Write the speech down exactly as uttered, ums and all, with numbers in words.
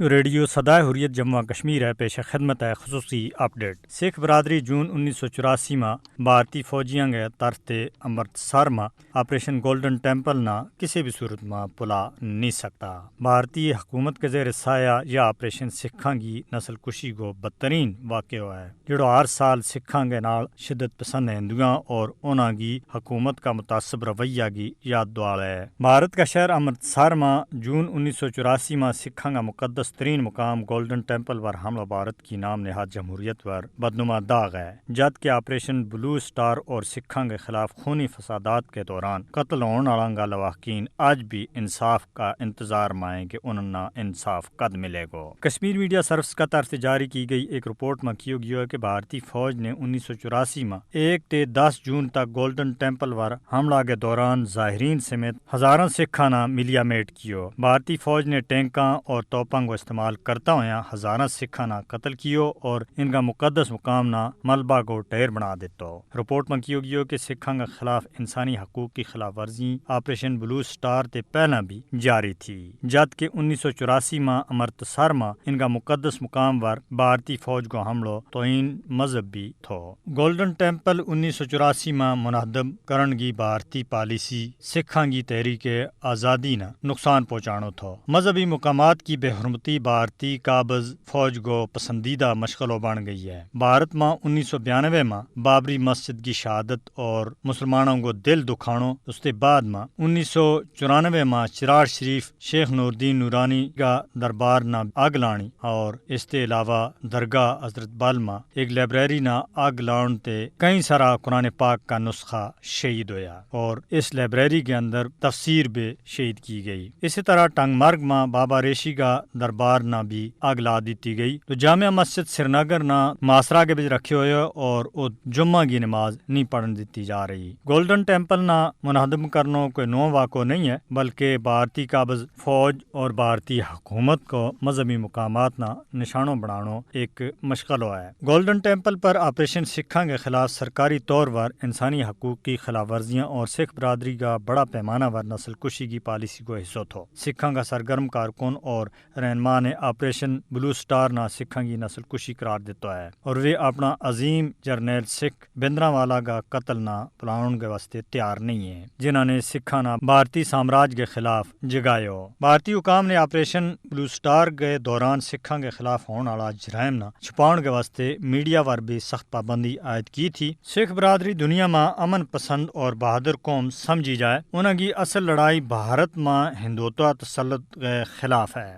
ریڈیو سدائے حریت جموں کشمیر ہے، پیش خدمت ہے خصوصی اپڈیٹ۔ سکھ برادری جون انیس سو چوراسی ما بھارتی فوجیاں کے طرف تے امرتسر ما آپریشن گولڈن ٹیمپل نا کسی بھی صورت ما پلا نہیں سکتا۔ بھارتی حکومت کے زیر سایہ یا آپریشن سکھاں کی نسل کشی کو بدترین واقعہ ہوا ہے، جڑو ہر سال سکھاں کے نال شدت پسند ہندوؤں اور انہاں کی حکومت کا متعصب رویہ کی یاد دوال ہے۔ بھارت کا شہر امرتسر ما جون انیس سو چوراسی ما سکھاں کا مقدس ترین مقام گولڈن ٹیمپل پر حملہ بھارت کی نام نہاد جمہوریت پر بدنما داغ ہے، جد کہ آپریشن بلو سٹار اور سکھاں کے خلاف خونی فسادات کے دوران قتل ہون آڑاں کا لواحقین اج بھی انصاف کا انتظار مائیں کہ انہاں نا انصاف کد ملے گو۔ کشمیر میڈیا سروس کا طرف سے جاری کی گئی ایک رپورٹ ما کیو گیو ہے کہ بھارتی فوج نے انیس سو چوراسی ما ایک تے دس جون تک گولڈن ٹیمپل پر حملہ کے دوران ظاہرین سمیت ہزاراں سکھاں نا ملیا میٹ کیو۔ بھارتی فوج نے ٹینکاں اور توپاں کو استعمال کرتا ہویا ہزاراں سکھاں نا قتل کیو اور ان کا مقدس مقام نا ملبہ کو ٹہر بنا دیتو۔ رپورٹ ما کیو گیو کہ سکھاں کے خلاف انسانی حقوق کی خلاف ورزی آپریشن بلو سٹار تے پہلاں بھی جاری تھی، جد کہ انیس سو چوراسی ما امرتسر ما ان کا مقدس مقام پر بھارتی فوج کو حملو توہین مذہب بھی تھو۔ گولڈن ٹیمپل انیس سو چوراسی ما منہدم کرن کی بھارتی پالیسی سکھاں کی تحریک آزادی نا نقصان پہنچانو تھو۔ مذہبی مقامات کی بے حرمتی بھارتی قابض فوج کو پسندیدہ مشغلو بن گئی ہے۔ بھارت ما انیس سو بیانوے ما بابری مسجد کی شہادت اور مسلمانوں کو دل دکھانو، اس تے بعد ما انیس سو چورانوے ما چراڑ شریف شیخ نوردین نورانی کا دربار نا آگ لانی اور اس تے علاوہ درگاہ حضرت بل ما ایک لائبریری نا آگ لان تے کئی سارا قرآن پاک کا نسخہ شہید ہویا اور اس لائبریری کے اندر تفسیر بھی شہید کی گئی۔ اسی طرح ٹنگ مرگ ما بابا ریشی کا دربار نا بھی آگ لا دیتی گئی۔ تو جامعہ مسجد سرینگر نا ماسرا کے بچ رکھے ہوئے اور وہ جمعہ کی نماز نہیں پڑھن دیتی جا رہی۔ گولڈن ٹیمپل نا منہدم کرنو کوئی نو واقعو نہیں ہے، بلکہ بھارتی قابض فوج اور بھارتی حکومت کو مذہبی مقامات نا نشانو بنانو ایک مشغلو ہے۔ گولڈن ٹیمپل پر آپریشن سکھاں کے خلاف سرکاری طور پر انسانی حقوق کی خلاف ورزیاں اور سکھ برادری کا بڑا پیمانہ پر نسل کشی کی پالیسی کو حصو تھو۔ سکھاں کا سرگرم کارکن اور رہنما نے آپریشن بلو سٹار نا سکھاں کی نسل کشی قرار دیتا ہے اور ویہ اپنا عظیم جرنیل سکھ بندرا والا کا قتل نا پلانن کے واسطے تیار نہیں ہے، جنہاں نے سکھاں نا بھارتی سامراج کے خلاف جگایو۔ بھارتی حکام نے آپریشن بلو سٹار کے دوران سکھاں کے خلاف ہون آڑا جرائم نا چھپاؤن کے واسطے میڈیا پر بھی سخت پابندی عائد کی تھی۔ سکھ برادری دنیا ما امن پسند اور بہادر قوم سمجھی جائے، انہاں کی اصل لڑائی بھارت ما ہندوتوا تسلط کے خلاف ہے۔